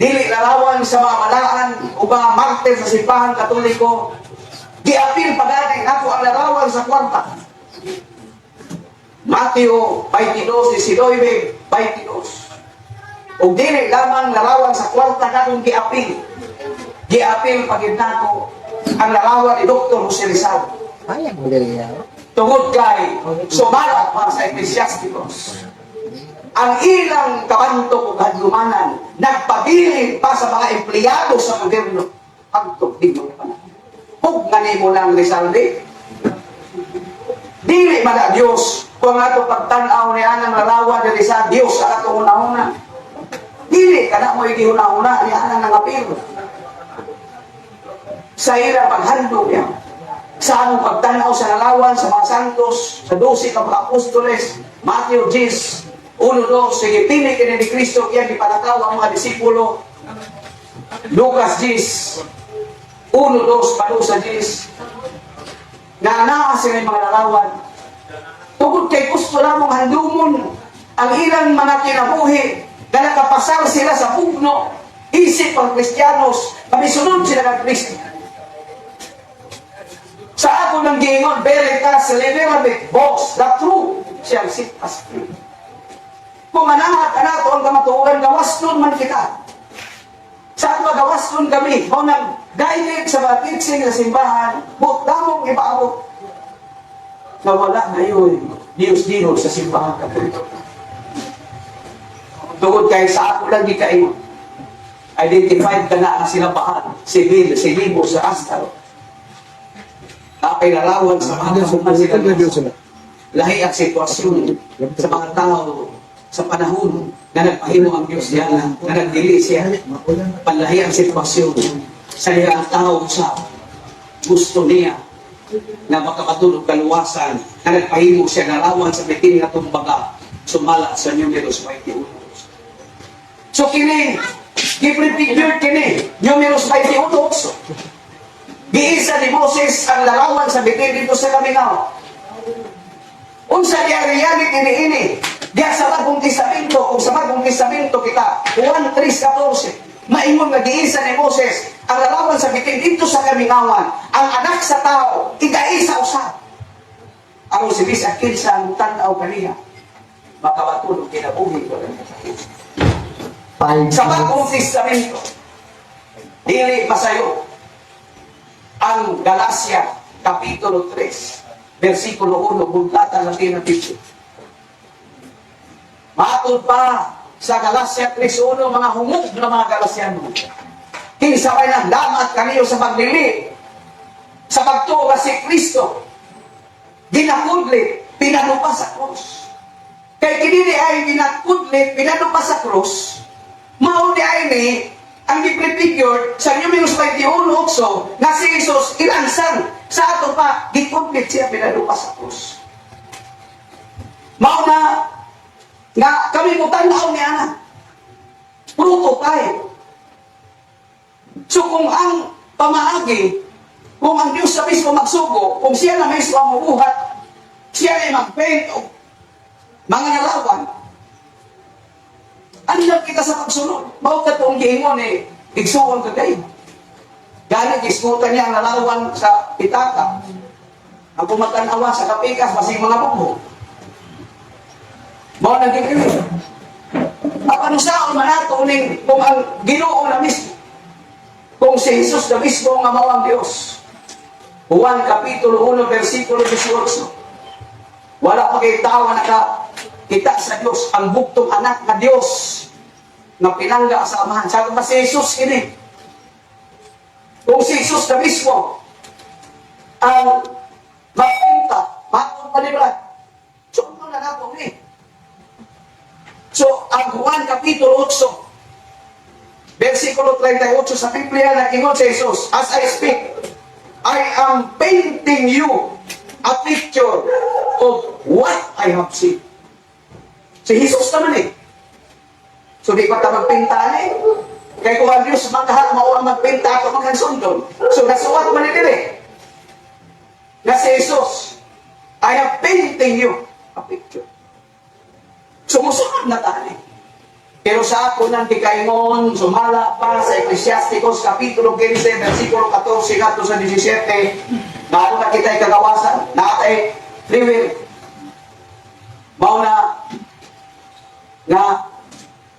dili larawan sa mga balaan o mga martir sa Simbahan Katoliko, giapil pagani nako ang larawan sa kwarta. Mateo 22, 19, 22. Ug dili lamang larawan sa kwarta nakong giapil. Giapil pagid nako ang larawan ni Dr. Jose Rizal. Kaya mo dili. Tungod kay sumala para sa Ecclesiasticus, ang ilang kabantok ug hadlumanan nagpabilin pa sa mga empleyado sa gobyerno hangtod di mga panahon. Hug nga nimo lang Rizalde. Dili man na Diyos kung ato pagtan-aw ni anang larawan diri sa Diyos sa atong hunahuna. Dili kana mo gihuna-huna ni anang nangapil. Sa ilang paghandom niya, sa among pagtanaw sa larawan sa mga santos, sa 12 ka mga apostoles, Matthew 10, 1, 2, sige, pili kini ni Kristo, kaya gipanakaw ang mga disipulo. Lucas 10, 1, 2, panusa 10, na naa sila yung mga larawan. Tungod kay gusto lamang handumon ang ilang mga kinabuhi na nakapasar sila sa pugno, isip ang Kristiyanos, kami sunod sila ng Kristo. Sa ako ng giingon, "Veritas liberabit vos, the truth shall set us free." Kung manahat anato ang kamatuoran, gawas nun man kita. Sa ato gawas nun kami, mao nang guided sa mga teaching sa simbahan, but damong ipaabot na wala ngayon Diyos Diyos sa Simbahan Katoliko. Tungod kay sa ako lang gikaingon, identified ka na ang sila Baal, si Bill, si Libo, sa Astaro. Napay larawan sa mga kasuman sila. Lahi ang sitwasyon sa mga tao sa panahon na nagpahimo ang Diyos niya, na nagdili siya. Panlahi ang sitwasyon sa niya ang tao sa gusto niya na makapatulog kaluwasan na nagpahimo siya larawan sa bitin nga tumbaga sumala sa Numeros 21. So kini, gi-prefigure kini, Numeros 21. Giisa ni Moses ang larawan sa bitin dito sa kamingaw. Unsa diya reality ni ini? Diya sa Bagong Testamento, kung sa Bagong Testamento kita, Juan 3:14, maingon nga giisa ni Moses ang larawan sa bitin dito sa kamingawan, ang anak sa tao, ikaisa usab. Aron si bisag kinsa ang tan-aw kaniya, makabaton og kinabuhi walang kasakit. 5 Sa Bagong minutes. Testamento, dili masayo ang Galacia, Kapitulo 3, versikulo 1, Vulgata Latina 50. Matud pa sa Galacia 3:1, "Mga hungog na mga Galasiano. Kinsa may nagdamat kaniyo sa pagdili sa pagtuo nga si Kristo, ginakudlit, pinanupa sa krus?" Kay kini di ay ginakudlit, pinadupa sa krus, mao di ay ni ang gi-prefigure sa Numeros 21:8 nga si Jesus ilansang sa ato pa gikudlit siya pinadupa sa krus. Mao na nga kami mo tan-aw ni ana. Prototype. So kung ang pamaagi, kung ang Diyos sa mismo magsugo, kung siya na mismo ang mubuhat, siya ay mag-paint o mga nalawan, andam kita sa pagsunod. Mao katong giingon ni igsuon ka kayo. Gani gisgutan niya ang lalawan sa pitaka. Ang pumatanawa sa kapikas, basing mga bugho. Mao nang gigawin. Apan usaon man nato ning kung ang Ginoo na mismo, kung si Jesus na mismo nga mao ang Dios. Juan Kapitulo 1 versikulo 18. Wala pa kay tao nga nakakita sa Dios, ang buktong anak nga Dios nga pinangga sa Amahan. Sabi pa si Jesus kini. Kung si Jesus na mismo ang magpinta, maton pa ni Brad. So, ano na nato ni? So, ang Juan Kapitulo 8, versikulo 38 sa Biblia nag-ingon si Jesus, "As I speak, I am painting you a picture of what I have seen." Si Jesus naman eh. So di pa ta magpinta ni. Kay kung ang Diyos makaha, mao ang magpinta ako mga sundon. So nasuwat man ni dire. Na si Jesus, "I am painting you a picture." Sumusunod na tayo. Pero sa ako nang gikaingon, sumala pa sa Ecclesiasticus Kapitulo 15, versikulo 14 ngadto sa 17, na ano na kita'y kagawasan, naa tay free will. Mao na nga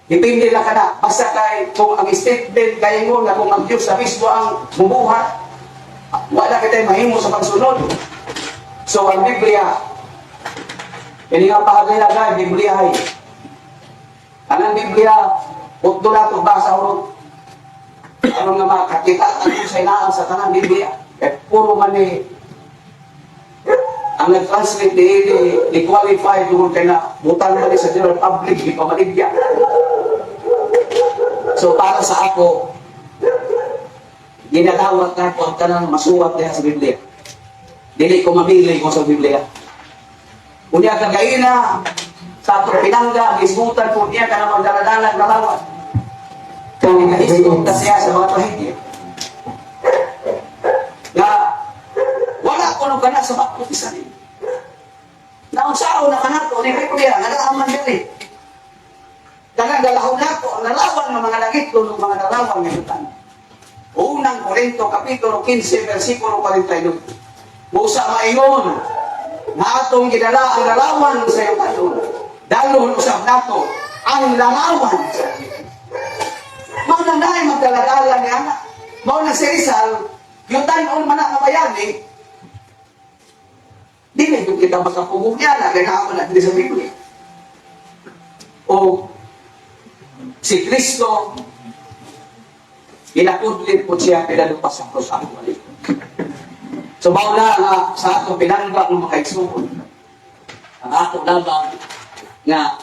depende lang kana basta kay kung ang statement kaingon nga kung ang Diyos na mismo ang mubuhat, wala kita'y mahimo sa pagsunod. So ang Biblia ini nga pahagay Biblia ay anang Biblia utdo na ito basa urot ano nga makakita tayo sa inaan sa tanang Biblia eh, puro man ni ang nag-translate ni qualified tungkol kay na butang man ni sa general public di pa maligya. So para sa ako, ginadawat na ko ang tanang masuwat diha sa Biblia. Dili ko mamili ko sa Biblia. Unya kagaina sa atong pinangga, gisgutan ko niya ka na magdaladalag larawan. Kaya kahisgot na siya sa mga trahedya. Nga, wala ko nung kana sa bakutisan niyo. Naunsaon na kanato ni Biblia, nga naaman diri. Kanang dalahon nato ang larawan ng mga langit ng mga larawan ng yutan. Unang Korinto Kapitulo 15 versikulo 49. Busa maingon na atong gidala ang larawan sa yutanon. Dalhon usab nato ang larawan sa langit. Mao na naay magdaladala ni ana. Mao na si Rizal, yutan-on man na nga bayani, dili jud kita makapugong niya na kaya ako na dili sa Biblia. O si Kristo, ginakudlit po siya pinalupas sa krus ang balik. So mao na nga sa atong pinangga ng mga kaigsuon. Ang ato lamang nga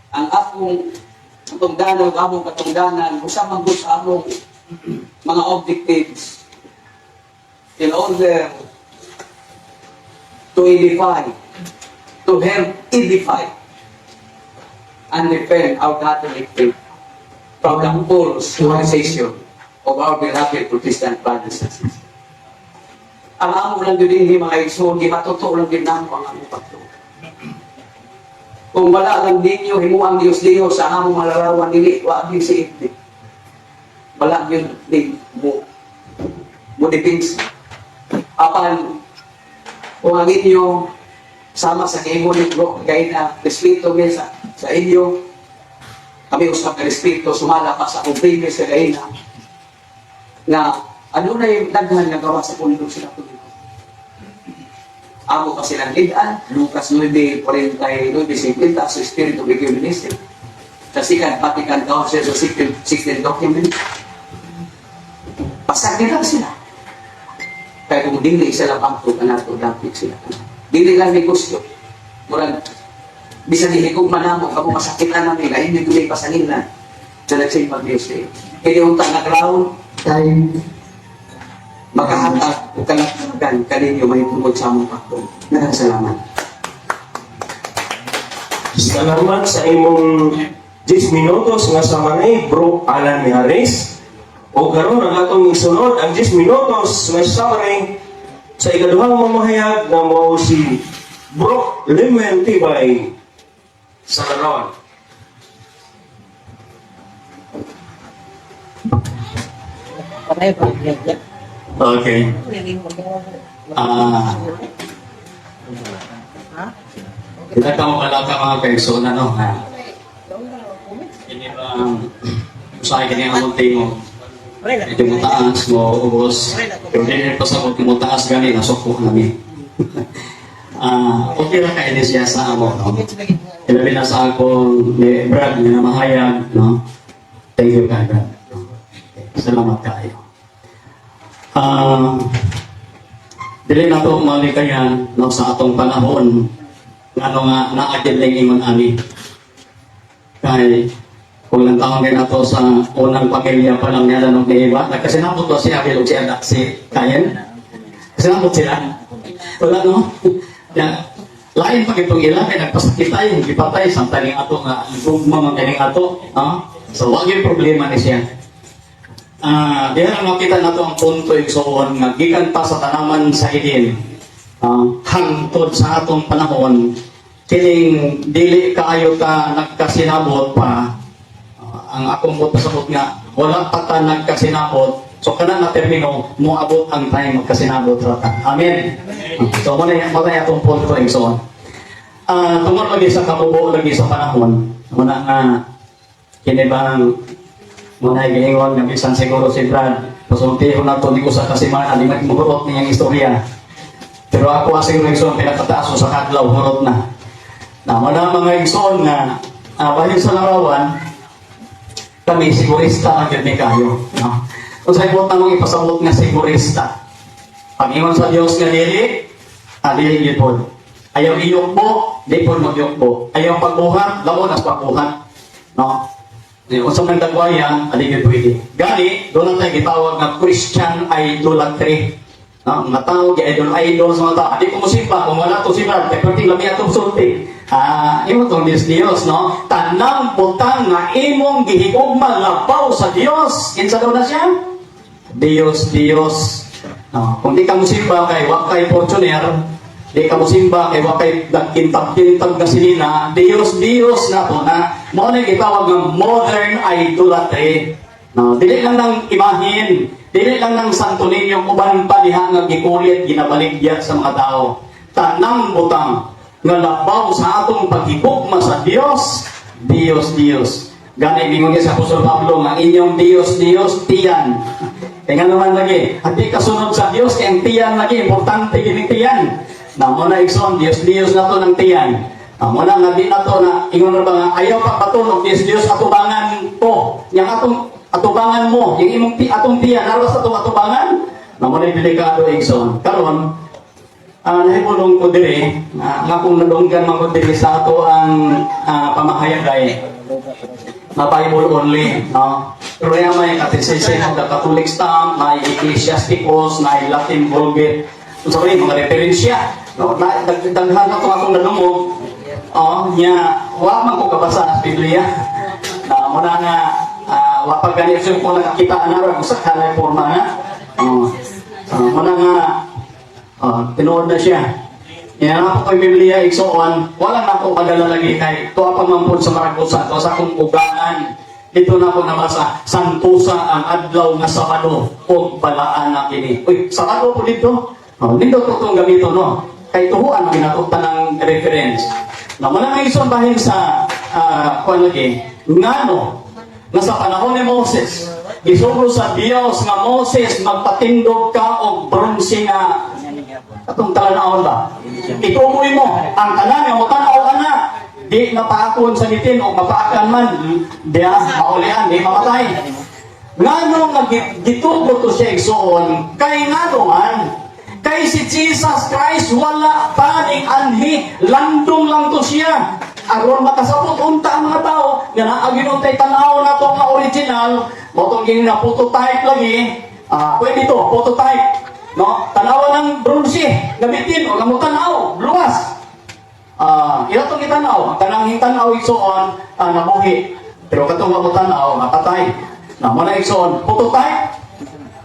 ang akong katungdanan, among katungdanan, usa man gud sa among mga objectives in order to edify, to help edify and defend our Catholic faith from the false accusation of our beloved Protestant brothers and sisters. Ang amo lang yun dinhi, mga igsoon, gimatuto lang din namo ang among pagtuo. Kung wala lang ninyo himuang Diyos Diyos sa among malarawan, dili wa gyud si Ibdi. Wala gyud di mo mo depensa. Apan kung ang inyo sama sa giingon ni Bro kay na respeto mi sa inyo, kami usab ka respeto sumala pa sa akong previous sa gaina nga ano na yung daghan nga gawa sa pundok sila dito. Amo pa silang lidan, Lucas 9, 49, 50, sa Spirit of Ecumenism. Sa Second Vatican Council, sa 16, 16 document. Pasag nila sila. Kaya kung dili sila bangko, kanato, dapat sila. Dili lang negosyo. Murag, Bisan gihigugma namo kamo, masakitan namin, ay inyo gyud pasangilan sa nagsimbag Dios eh. Kaya unta nga crown Time. makahatag og kalatagan kaninyo mahitungod sa among pagtuo. Daghang salamat. Salamat sa imong 10 minutos nga summary, Bro Alan Mijares. O karon ang atong isunod ang 10 minutos nga summary sa ikaduhang mamahayag na mao si Bro Lemuel Tibay sa Larawan. Okay. Ah. Kita ka mo ka mga kaigsoon, ano, ha? Ini ba, usahay kini ang among tingog. Medyo mo taas, mo ubos. Pero di rin pasabot mo taas gani, nasuko nami. Ah, okay ra kay ni siya sa amo, no? Ilabi na sa akong ni Brad nga namahayag, no? Thank you kay Brad. Okay. Salamat kaayo. Ah, dili na to malikayan, no, sa atong panahon ngano nga naa gyud ning ingon ani, kay kung lang taon kay nato sa unang pamilya pa lang niya nung niiba, nagkasinabot ba si Abel o si Anak si Cain? Kasinabot sila? Wala, no? Ya, lain pa kitong ila kay nagpasakitay, gipatay samtang ning ato nga gugma man kaning ato, no? So wa gyud problema ni siya. Ah, diha lang makita nato ang punto, igsoon, nga gikan pa sa tanaman sa Eden hangtod sa atong panahon, kining dili kaayo ta nagkasinabot pa. Ah, ang akong pasabot nga wala pa ta nagkasinabot, so kana nga termino moabot ang time magkasinabot ra ta. Amen. So mo na atong punto, igsoon. Ah, tungod lagi sa kamubo lagi sa panahon mo na nga kini bang muna giingon nga bisan siguro si Brad pasulti ko na to ni usa ka semana di mahurot niyang istorya, pero ako ang siguro, igsoon, pinakataas ko sa kadlaw hurot na na mo na mga igsoon nga bahin sa larawan kami sigurista ang gyud ni kayo, no? Kung sa ibot namong ipasabot nga sigurista, pag ingon sa Dios nga dili, dili gyud pod. Ayaw iyukbo, di pod magyukbo. Ayaw pagbuhat, lamo nas pagbuhat, no? Unsa man dagwaya, ali gyud pwede. Gani, doon na tayo gitawag nga Christian idolatry. No, mga tao gi idol idol sa mga tao. Adi ko musimba kung wala to si Brad, kay perting lami atong sulti. Ah, imo tong Dios Dios, no? Tanang butang nga imong gihigugma labaw sa Dios, kinsa daw na siya? Dios Dios. No, kung di ka musimba kay wa kay Fortuner, di ka musimba kay wa kay nagkintag-kintag gasolina, Dios Dios na to na mao na gitawag nga modern idolatry. No, dili lang ng imahin, dili lang ng Santo Niño, uban pa diha nga gikulit ginabaligya sa mga tao. Tanang butang nga labaw sa atong paghigugma sa Dios, Dios Dios. Gani mingon sa Apostol Pablo nga inyong Dios Dios tiyan. Kaya nga naman lagi, at di kasunod sa Dios kay ang tiyan lagi importante kining tiyan. Na mo na, igsoon, Dios Dios na to ng tiyan. Na mo na nga di na to na ingon ra ba nga ayaw pa patulog Dios Dios atubangan ko. Yang atong atubangan mo, yung imong atong tiyan, naros atong atubangan. Na mo na delikado, igsoon. Karon nahibulong ko diri, nga kung nadunggan man ko diri sa ato ang pamahayag ay na Bible only, no? Pero yan may Catechism of the Catholic Stamp, may Ecclesiasticus, may Latin Vulgate. So, sorry, mga referensya. No? Na, daghan na ito akong nadungog. Oh, nya, wa man ko kabasa sa Biblia. Na mo na nga, wa pa gani siya ko nakakita na ra usa ka na forma nga. Oh. So, mo na nga, oh, tinuod na siya. Yan ako ko'y Biblia igsoon, wala na ako kadala lagi kay tuwa pa man pod sa Maragusan, to sa akong ugangan. Dito na ako nabasa, santusa ang adlaw nga Sabado ug balaan na kini. Uy, Sabado po dito. Oh, dito to itong gamito, no? Kay tuhuan ang ginato ng reference. Na muna nga igsoon bahin sa kuan lagi, ngano nga sa panahon ni Moses, gisugo sa Dios nga Moses, magpatindog ka og bronze nga atong talanawon ba? Itumoy mo ang tanan nga motanaw ana di napaakon sa ngitin o mapaakan man diya maulian di mamatay. Ngano nga gitubo to siya, igsoon? Kay ngano man kay si Jesus Christ wala pa ning anhi, landong lang to siya. Aron makasabot unta ang mga tao nga naa gyud tay tan-aw nato nga original, mao tong gining na prototype lagi. Ah, pwede to, prototype. No? Tanawa ng bronze, gamitin o mo tan-aw, luwas. Ah, ila tong gitanaw, ang kanang hitanaw, igsoon, nabuhi. Pero katong wa mo tan-aw, mapatay. Na mo na, igsoon, prototype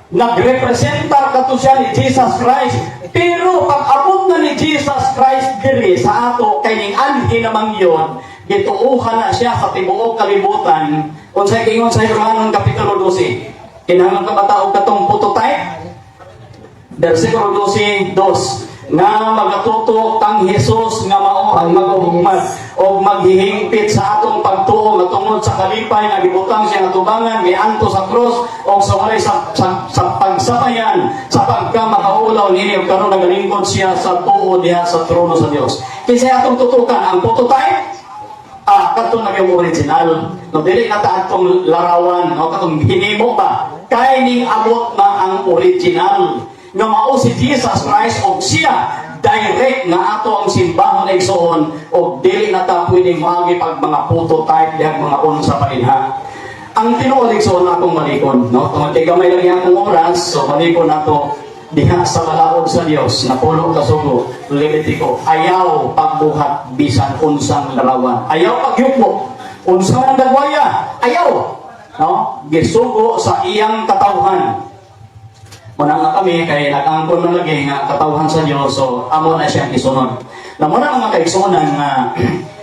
nagrepresentar kato siya ni Jesus Christ. Pero pag abot na ni Jesus Christ diri sa ato, kay ning anhi namang yon, gituuhan na siya sa tibuok kalibutan. Unsay giingon sa Romanon kapitulo 12? Kinahanglan ka ba og katong prototype? Versikulo 12, 2 nga magatuto kang Jesus nga mao ang magahugmat og maghihingpit sa atong pagtuo nga tungod sa kalipay nga gibutang siya nga tubangan mianto sa krus og sa walay sa pagsapayan sa pagka makaulaw niini, ug karon nagalingkod siya sa tuo diha sa trono sa Dios. Kinsa atong tutukan, ang prototype, kadto na yung original, no? Dili na ta atong larawan, no, katong hinimo ba, kay ning abot na ang original nga mao si Jesus Christ og siya direct nga ato ang simbahon, igsoon, og dili na ta pwedeng moagi pag mga prototype diha, mga unsa pa dinha. Ang tinuod, igsoon, akong malikon, no, tungod kay gamay lang akong oras, so malikon nato diha sa balaod sa Dios napulo ka sugo, Levitico: ayaw pagbuhat bisan unsang larawan, ayaw pagyukmo unsa man ang dagwaya, ayaw, no? Gisugo sa iyang katawhan. Muna nga kami kay nag-angkon man lagi nga katawhan sa Dios, so amo na siyang isunod. Na muna, mga kaigsuonan, nga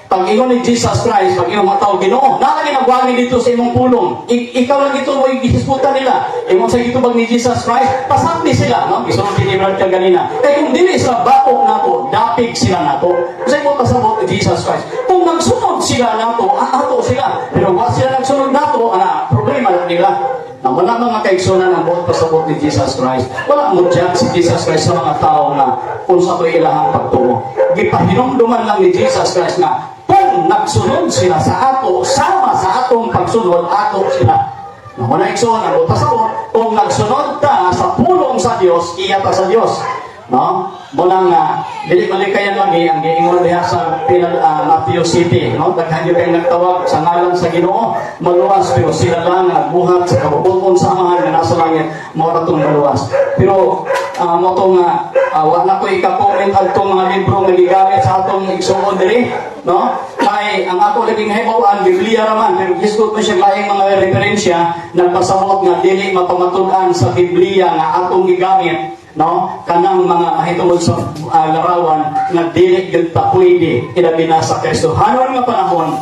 pag ingon ni Jesus Christ, pag imong mataw, "Ginoo, naa lagi nagwali dito sa imong pulong. Ikaw lang ito mo gihisgutan nila." Ingon sa gitubag ni Jesus Christ, pasakti sila, no? Gisunod ni Brad kaganina. Kay kung dili sila bakop nato, dapig sila nato. Sa imong pasabot ni Jesus Christ, kung nagsunod sila nato, ato sila. Pero wa sila nagsunod nato, ana problema na nila. Na wala, mga kaigsunan, ang buot pasabot ni Jesus Christ. Wala mo judge si Jesus Christ sa mga tao nga kung sa ito ilahang pagtuo. Gipahinumduman lang ni Jesus Christ nga kung nagsunod sila sa ato, sama sa atong pagsunod, ato sila. Na wala, igsoon, ang buot pasabot, kung nagsunod ta sa pulong sa Dios, iya ta sa Dios. No? Muna nga, dili malikayan lagi ang giingon diha sa Matthew City, no? Daghan gyud kay nagtawag sa ngalan sa Ginoo, maluwas, pero sila lang ang nagbuhat sa kabubut-on sa Amahan nga nasa langit mao ra tong maluwas. Pero mo to nga wa na ko ika-comment adtong mga libro nga gigamit sa atong igsuon diri, no? Kay ang ako lagi nga hibaw-an, Biblia ra man, pero hisgot mo siya laing mga referensya nagpasabot nga dili mapamatud-an sa Biblia nga atong gigamit, no, kanang mga mahitungod sa larawan nga dili gyud ta pwede, ilabi na sa Kristohanon nga panahon.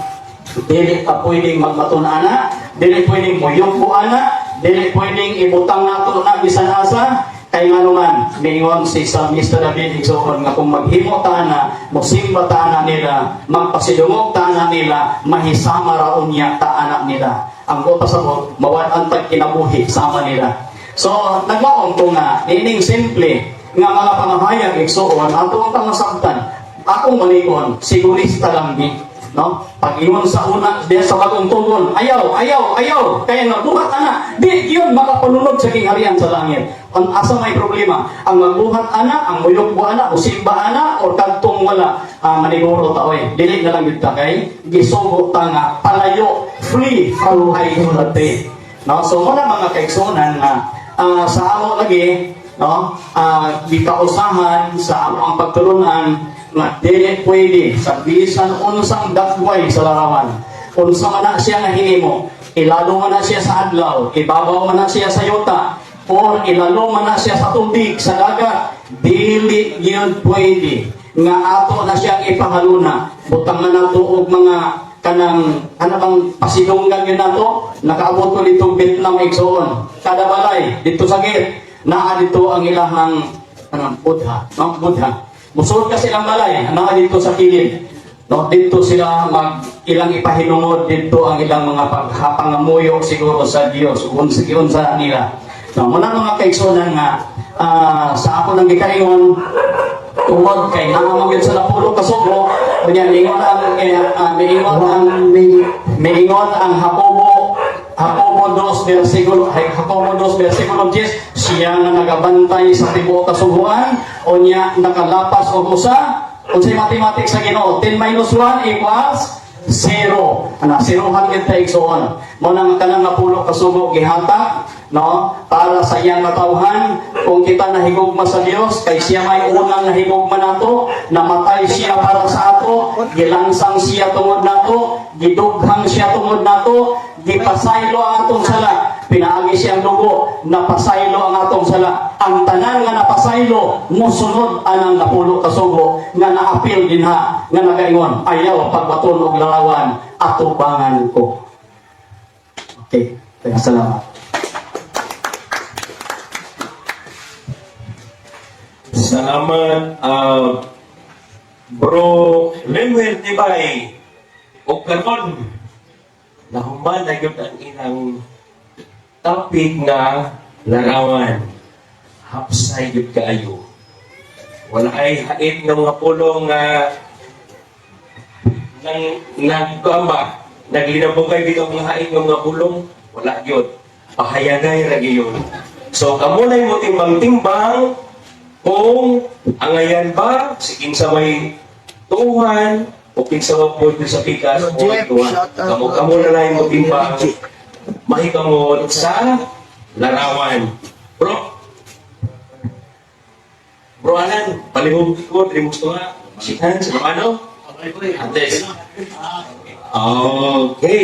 Dili ta pwedeng magmaton ana, dili pwedeng moyugbo ana, dili pwedeng ibutang nato na bisan asa, kay ngano man mingon si Salmista David, igsoon, nga kung maghimo ta na, mosimba ta na nila, magpasidungog ta na nila, mahisama ra unya ta ana nila. Ang pasabot, mawad-an tag kinabuhi sama nila. So, naglaom ko nga, ining simple nga mga pamahayag, igsoon, ato ang pangasabtan. Akong malikon, sigurista lang ni. No? Pag ingon sa una, diyan sa Bagong Tugon, ayaw, ayaw, ayaw, kaya nagbuhat ana, di yun makapalunod sa gingharian sa langit. Ang asa may problema, ang magbuhat ana, ang muyukbo ana, musimba ana, or kadtong wala, maniguro ta oy. Dili na lang gyud ta kay gisugo ta nga palayo, free from idolatry. No? So muna, mga kaigsunan, nga sa amo lagi, no, gikausahan sa amo ang pagtulunan nga dili pwede sa bisan unsang dagway sa larawan. Unsa man na siya nga hinimo, ilalo man na siya sa adlaw, ibabaw man na siya sa yuta, or ilalo man na siya sa tubig, sa dagat, dili gyud pwede nga ato na siyang ipahaluna. Butang na nato og mga kanang ano bang pasidunggan yun nato. Nakaabot ko dito Vietnam, igsoon, kada balay dito sa gate naa dito ang ilahang anong Buddha, no? Buddha, musulod ka silang balay, naa dito sa kilid, no? Dito sila mag ilang ipahinungod dito ang ilang mga paghapangamuyo siguro sa Dios kung sa nila, no? Muna, mga kaigsunan, nga sa ako nang gikaingon, tungod kay naa man gyud sa napulo ka sugo, unya miingon ang 1 minute. Miingon ang Jacobo 2 versikulo ay Jacobo 2 versikulo 10, siya nga nagabantay sa tibuok kasuguan, unya nakalapas og usa. Unsay mathematics sa Ginoo? 10 minus 1 equals 0. Ana, zerohan gyud ta, igsoon. Mao nang kanang napulo ka sugo gihatag, no, para sa iyang katawhan. Kung kita nahigugma sa Dios, kay siya may unang nahigugma nato, namatay siya para sa ato, gilangsang siya tungod nato, gidughang siya tungod nato, gipasaylo ang atong sala pinaagi siyang dugo, napasaylo ang atong sala. Ang tanan nga napasaylo, mosunod anang napulo ka sugo nga naapil dinha nga nagaingon, "Ayaw pagbaton og larawan, atubangan ko." Okay, salamat. Salamat, Bro Lemuel Tibay. O karon, nahuman na gyud ang ilang topic nga larawan. Hapsay gyud kaayo. Wala ay hait nga mga pulong nga nang nagkuan ba, naglinabogay bitaw mga hait nga mga pulong, wala gyud. Pahayagay ra gyud. So kamo na mo timbang-timbang kung angayan ba si kinsa may tuuhan o kinsa wa po sa pikas o Jeff, tuhan. shout out. Kamo kamo na lang mo timbang mahikamot sa larawan. Bro, Bro Alan, palihog ko, diri mo nga. Shake hands, ano? Antes. Okay.